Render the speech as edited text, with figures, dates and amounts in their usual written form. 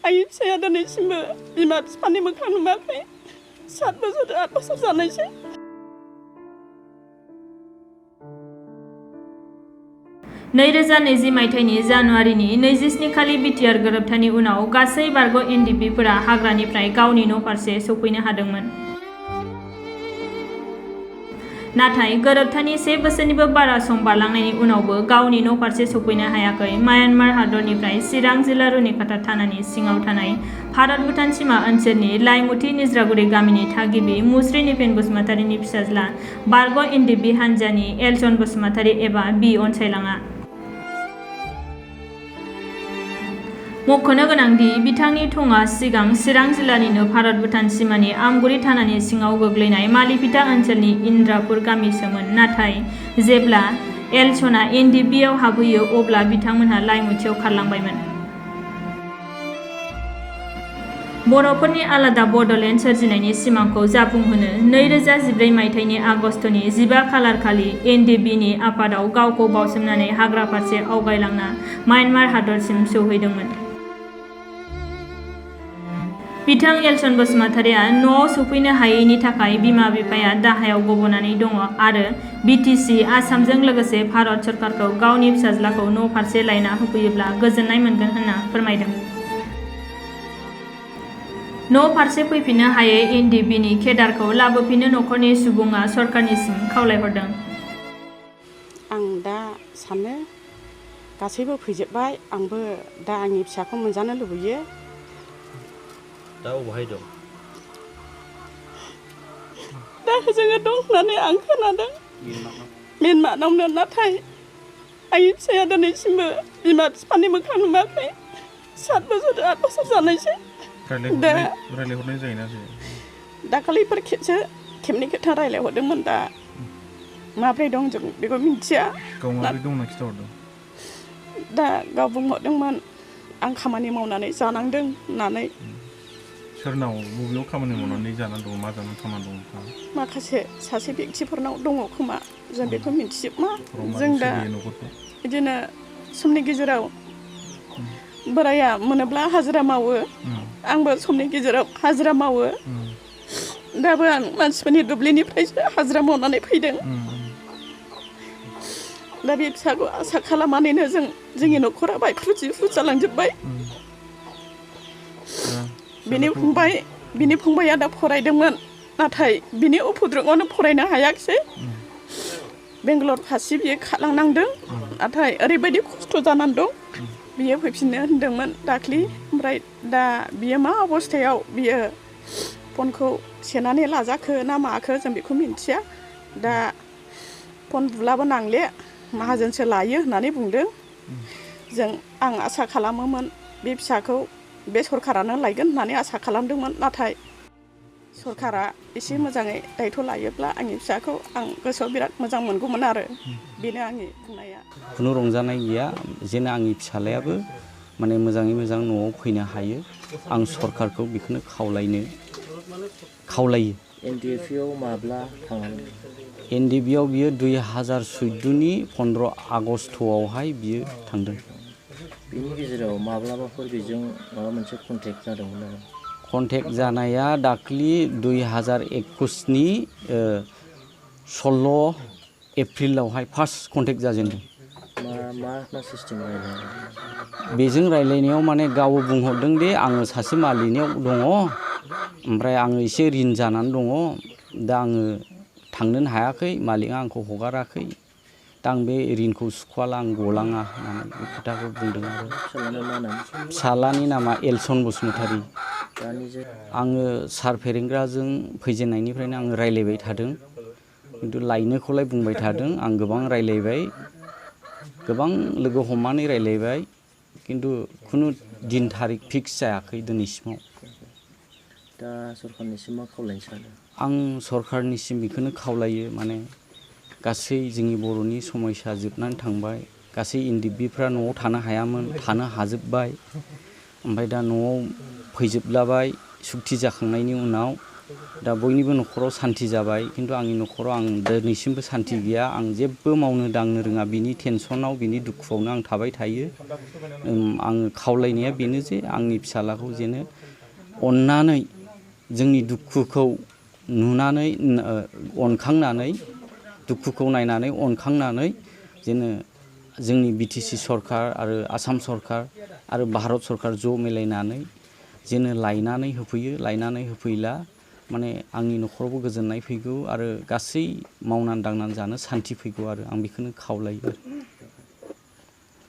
आंनि फिसाया दिनैसिमबो बिमा बिफानि मोखां नुवाखै 7 बोसोर 8 बोसोर जानायसै। मायथाइनि जानुवारिनि 27 खालि बिटिआर गोरोबथानि उनाव गासै बारग' एनडिपिफोरा हाग्रानिफ्राय गावनि न' फारसे सौफैनो हादोंमोन। नाथाय गोरोबथानि 1 बोसोरनिबो बारा सम बारलांनायनि उनावबो गावनि न' फारसे सौफैनो हायाखै म्यानमार हादरनिफ्राय चिरां जिल्ला रुनिकाटा थानानि सिङाव थानाय भारत-भुटान सीमा ओनसोलनि लाइमुथि निज्रागुरि गामिनि थागिबि मुस्रि निपेन बसुमतारीनि फिसाज्ला बारग' एनडिपि हान्जानि एलसन बसुमतारी एबा बि अनसायलाङा। मख'नो गोनांदि बिथांनि थङा सिगां चिरां जिल्लानिनो भारत-भुटान सीमानि आमगुरि थानानि सिङाव गोग्लैनाय मालिपिटा ओनसोलनि इन्द्रापुर गामिसोमोन। नाथाय जेब्ला एलसना एनडिपिआव हाबहैयो अब्ला बिथांमोनहा लाइमुथियाव खारलांबायमोन। बर'फोरनि आलादा बड'लेण्ड सोरजिनायनि सिमांखौ जाफुंहोनो 2014 मायथाइनि आगस्तनि 15 खालार खालि एनडिपिनि आफादाव गावखौ बावसोमनानै हाग्रा फारसे आवगायलांना म्यानमार हादरसिम सौहैदोंमोन। बिथां एलसन बसुमतारीया न'आव सौफैनो हायैनि थाखाय बिमा-बिफाया दाहायाव गब'नानै दङ आरो बिटिसि आसामजों लोगोसे भारत सरकारखौ गावनि फिसाज्लाखौ न' फारसे लायना होफैयोब्ला गोजोननाय मोनगोन होनना फोरमायदों। न' फारसे फैफिननो हायै एनडिपिनि केडारखौ लाबोफिननो न'खरनि सुबुङा सरकारनिसिम खावलायहरदों। आं दा सानो गासैबो फैजोब्बाय आंबो दा आंनि फिसाखौ मोनजानो लुबैयो। दा अबहाय दं? दा जोङो दं होननानै आं खोनादों म्यानमारावनो। नाथाय आंनि फिसाया दिनैसिमबो बिमा बिफानि मोखां नुवाखै 7 बोसोर 8 बोसोर जानायसै। रायलायहरनाय जायोना जाया? दाखालिफोर खेबनै खेबथाम रायलायहरदोंमोन। दा माब्रै दं जों बेखौ मिथिया। गाव माब्रै दं होनना खिथाहरदों? दा गाव बुंहरदोंमोन आं खामानि मावनानै जानांदों होननानै। सोरनाव बबेयाव खामानि मावनानै जानानै दं? मा जानानै थांनानै दं नोंथाङा? माखासे सासे बेक्तिफोरनाव दङ खोमा जों बेखौ मिथिजोबा। जों दा बिदिनो समनि गेजेराव बोराया मोनोब्ला हाजिरा मावो। आंबो समनि गेजेराव हाजिरा मावो। दाबो आं मानसिफोरनि दुब्लिनिफ्रायसो हाजिरा मावनानै फैदों। दा बे फिसाखौ आसा खालामनानैनो जोंनि न'खरा बायफ्रु जिफ्रु जालांजोब्बाय। बिनि फंबाया दा फरायदोंमोन। नाथाय बिनि उपद्रबआवनो फरायनो हायाखिसै। बेंगालर फारसे बियो खारलांनांदों। नाथाय ओरैबायदि खस्थ' जानानै दं बियो फैफिननो होनदोंमोन दाख्लि। ओमफ्राय दा बियो मा अबस्थायाव बियो फनखौ सेनानै लाजाखो ना माखो जों बेखौ मिथिया। दा फन बुलाबो नांले माहाजोनसो लायो होननानै बुंदों। आं आसा खालामोमोन बे फिसाखौ बे सरकारानो लायगोन होननानै आसा खालामदोंमोन। नाथाय सरकारा एसे मोजाङै दायथ' लायोब्ला आंनि फिसाखौ आं गोसोआव बिराद मोजां मोनगौमोन आरो। बेनो आंनि बुंनाया। खुनु रंजानाय गैया जेन आंनि फिसालायाबो माने मोजाङै मोजां न'आव फैनो हायो। आं सरकारखौ बेखौनो खावलायो। एनडिपिआव माब्ला थांनांगौ? एनडिपिआव बियो 2014नि 15 आगस्टआवहाय बियो थांदों। बिनि गेजेराव माब्लाबाफोर बेजों माबा मोनसे कन्टेक्ट जादोंमोन नामा? कन्टेक्ट जानाया दाख्लि 2021नि 16 एप्रिलावहाय फार्स्ट कन्टेक्ट जाजेनदों। मा सिस्टेम रायलायनाय? बेजों रायलायनायाव माने गाव बुंहरदों दे आङो सासे मालिकनियाव दङ ओमफ्राय आङो एसे रिन जानानै दङ। दा आङो थांनोनो हायाखै मालिकआ आंखौ हगाराखै। दा आं बे रिनखौ सुख'वाला आं गलाङा होननानै बे खोथाखौ बुंदों आरो। फिसालानि नामा एलसन बसुमतारी। आङो सार फेरेंग्राजों फैजेननायनिफ्रायनो आङो रायलायबाय थादों। खिन्थु लायनोखौलाय बुंबाय थादों। आं गोबां रायलायबाय गोबां लोगो हमनानै रायलायबाय। खिन्थु खुनु दिन थारिख फिक्स जायाखै दिनैसिमाव। दा सरकारनिसिम मा खावलायनो सानो? आं सरकारनिसिम बेखौनो खावलायो माने गासै जोंनि बर'नि समयसा जोबनानै थांबाय। गासै एनडिपिफ्रा न'आव थानो हायामोन थानो हाजोब्बाय। ओमफ्राय दा न'आव फैजोबलाबाय सुक्ति जाखांनायनि उनाव। दा बयनिबो न'खराव सान्थि जाबाय खिन्थु आंनि न'खराव आं दिनैसिमबो सान्थि गैया आं जेबो मावनो दांनो रोङा बिनि टेनसनाव बिनि दुखुआवनो आं थाबाय थायो आङो खावलायनाया बेनो जे आंनि फिसालाखौ जेनो अननानै जोंनि दुखुखौ नुनानै अनखांनानै दुखुखौ नायनानै अनखांनानै जेनो जोंनि BTC सरकार आरो आसाम सरकार आरो भारत सरकार ज' मिलायनानै जेनो लायनानै होफैला माने आंनि न'खरावबो गोजोननाय फैगौ आरो गासै मावनानै दांनानै जानो सान्थि फैगौ आरो आं बेखौनो खावलायो।